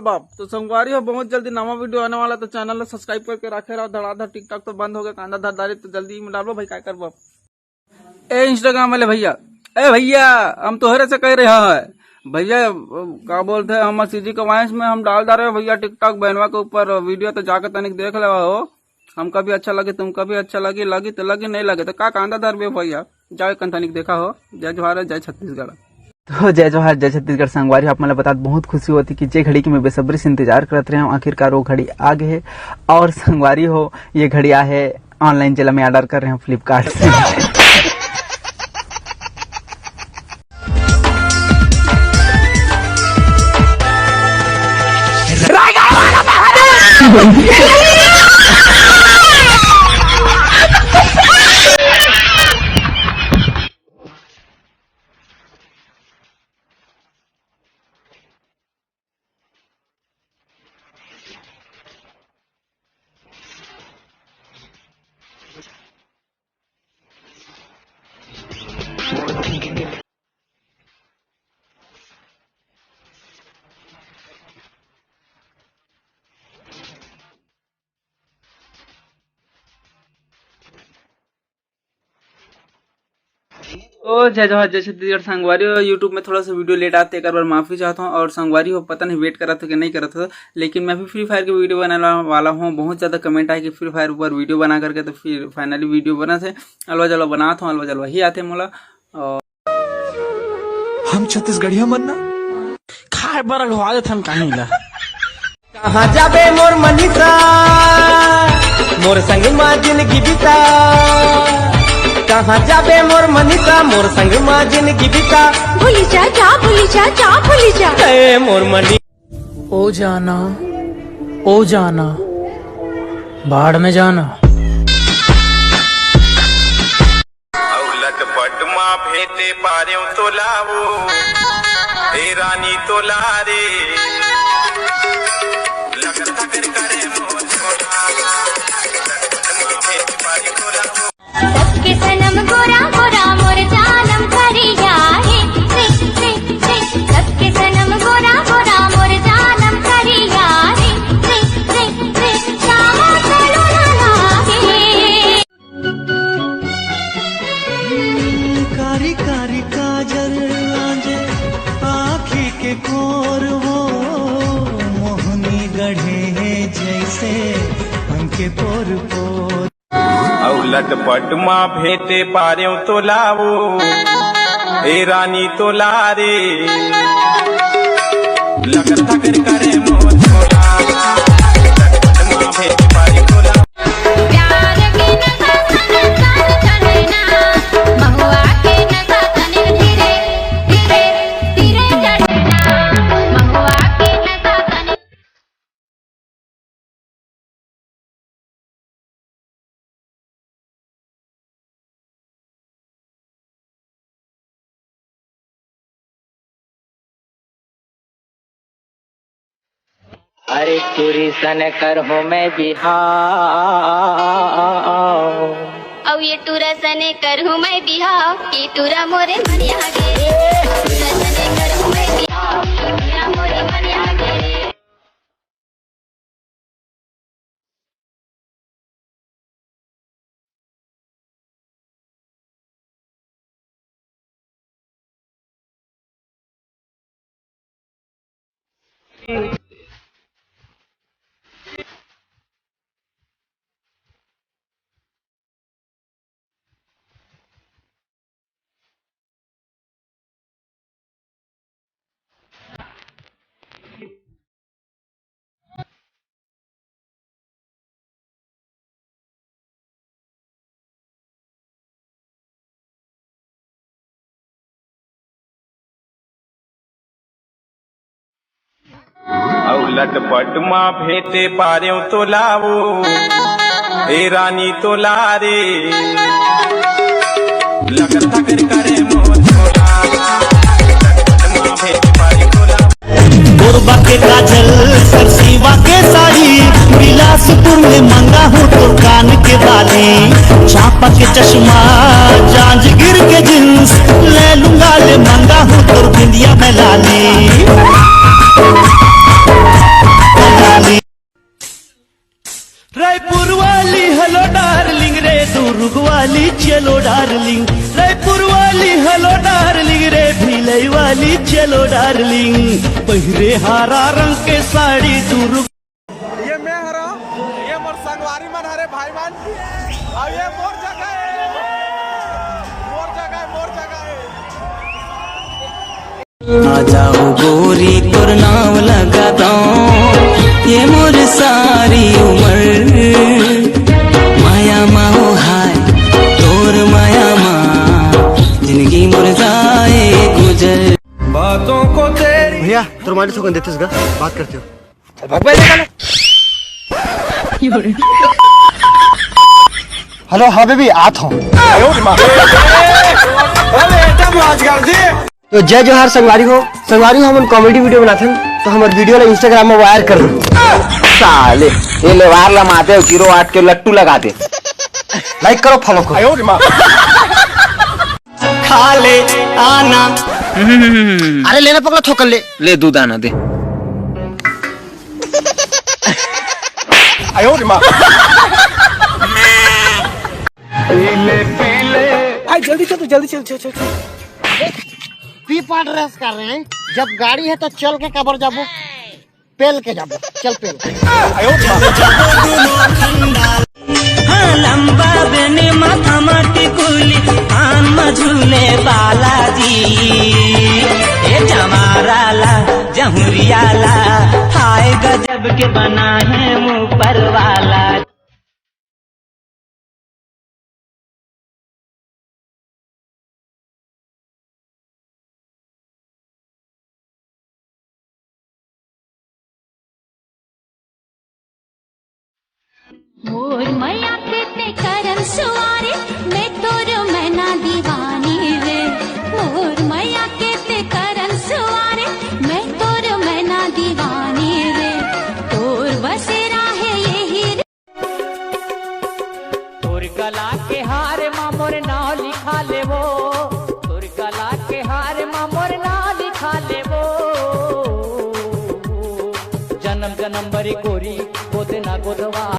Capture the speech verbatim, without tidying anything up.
बाप। तो संगवारी हो, बहुत जल्दी नवा वीडियो आने वाला, तो चैनल ला सब्सक्राइब करके रखे रहो। धड़ाधड़ TikTok तो बंद हो गया, कांदा धर डाले, तो जल्दी में डालबो भाई, काय करबो। ए Instagram वाले भैया, ए भैया, हम तोहरे से कह रहे हैं भैया, का बोलते हैं, हमारे सीजी के वॉइस में हम डाल डाले भैया TikTok बहनवा के ऊपर वीडियो, तो जाके तनिक देख ले हो। हमका भी अच्छा लगे, तुमका भी अच्छा लगे, लगे तो लगे, नहीं लगे तो का कांदा धरबे भैया, जाओ एक तनिक देखा हो। जय जोहार, जय छत्तीसगढ़। तो जय जोहार, जय छत्तीसगढ़। संगवारी हो, आप मन ला बतात बहुत खुशी होती कि जे घड़ी के मैं बेसब्री से इंतजार करत रहे हूँ, आखिरकार वो घड़ी आ गए है। और संगवारी हो, ये घड़ी आ है ऑनलाइन, जेला मैं ऑर्डर कर रहे हूँ Flipkart से। ओ जय जोहार, जय छत्तीसगढ़। संगवारी हो, YouTube में थोड़ा सा वीडियो लेट आते, एक बार माफी चाहता हूँ। और संगवारी हो, पता नहीं वेट करत हो कि नहीं करत हो, लेकिन मैं भी फ्री फायर की वीडियो बनाने वाला हूँ। बहुत ज़्यादा कमेंट आए कि फ्री फायर ऊपर वीडियो बना करके, तो फिर फाइनली वीडियो बना थे। अलवा जलवा बनात हूँ, अलवा जलवा ही आते मोला। और हम छत्तीसगढ़िया मन ना खाए बर अघवा देथन काहीं ला। कहाँ जाबे मोर मनीषा, मोर संग मा जिंदगी बिता। कहाँ जाबे मोर मनीषा, मोर संग मा जिंदगी बिता। भूली जा, जा, भूली जा, जा, भूली जा। ए मोर मनी। ओ जाना, ओ जाना, भाड़ में जाना। अउ लटपट मा भेंटे पारेंव तोला वो, ए रानी तोला रे। लगर लगर करे मोर छोला, लटपट मा भेंटे पारेंव तोला वो। सबके सनम गोरा गोरा मोर जानम करिया रे, रे, रे, रे। सबके सनम गोरा गोरा मोर जानम करिया रे, रे, रे, रे। श्यामा चलो ना लागे। कारी कारी काजल आंजे आँखी के कोर वो, मोहनी गढ़े हे जैसे अंके पोर पोर। अउ लटपट मा भेंटे पारेंव तोला वो, ए रानी तोला रे। लगर थगर करे मोर छोला, लटपट मा भेंटे पारेंव तोला। प्यार के नशा तने तने चढ़े ना, महुआ के नशा तने धीरे, धीरे, धीरे चढ़े ना, महुआ के नशा तने। अरे टूरी सने करहूँ मैं बिहाव। अउ ये टूरा सने करहूँ मैं बिहाव, ये टूरा मोरे मनिया गे। टूरा सने करहूँ मैं बिहाव, ये टूरा मोरे मनिया गे। अउ लटपट मा भेंटे पारेंव तोला वो, ए रानी तोला रे। लगर थगर करे मोर छोला, लटपट मा भेंटे पारेंव तोला। कोरबा के काजल, सरसीवा के साड़ी, बिलासपुर ले मंगा हूँ तोर कान के बाली, चांपा के चश्मा, जांजगीर के जींस, ले लूंगा ले मंगा हूँ तोर बिंदिया में लाली। चलो डार्लिंग, रायपुर वाली हेलो डार्लिंग रे, भिलई वाली चलो डार्लिंग, पहिरे हरा रंग के साड़ी दुर्ग। ये मैं हरा, ये मोर संगवारी मन हरे भाई मन, अब ये मोर जगह है, मोर जगह है, मोर जगह है। आ जाओ गोरी तोर नाव लगा दो, ये मोर सारी उम्र। माया माओ हाय, तोर माया मा, जिंदगी मोर जाए गुजर। बातों को तेरी भैया, तोर मालिक थोकन देते इसका, बात करते हो। चल भाग पहले, चल। हेलो, हाँ बेबी, आत हूँ। अरे एकदम लाज कर दी। तो जय जोहार संगवारी हो। संगवारी हो, हमन कॉमेडी वीडियो बनाथन, तो हमर वीडियो ला Instagram में वायर कर दो। साले, ये लेवार ला माते जीरो आठ के लट्टू लगा दे। लाइक करो, फॉलो करो। खा ले आना। अरे लेना पकड़ा, थोकन ले। ले दूध आना दे। भाई जल्दी चल, तू जल्दी चल, चल, चल, चल। पी पाट रेस कर रहे हैं। जब गाड़ी है तो चल के कबर जाबो, पेल के जाबो, चल पेल। हाँ, लंबा बेने माथा माटी कुली, कान में झूले बालाजी। ए जमारा ला, जहुरिया ला, हाय गजब के बना है ऊपर वाला। मोर मया के ते करन सुवारे, मैं तोर मैना दीवानी रे। मोर मया के ते करन सुवारे, मैं तोर मैना दीवानी रे। तोर बसेरा है यही रे। तोर गला के हार मा मोर नाव लिखा लेवो, तोर गला के हार मा मोर नाव लिखा लेवो। जन्म जन्म बर गोरी गोद ना गोदवा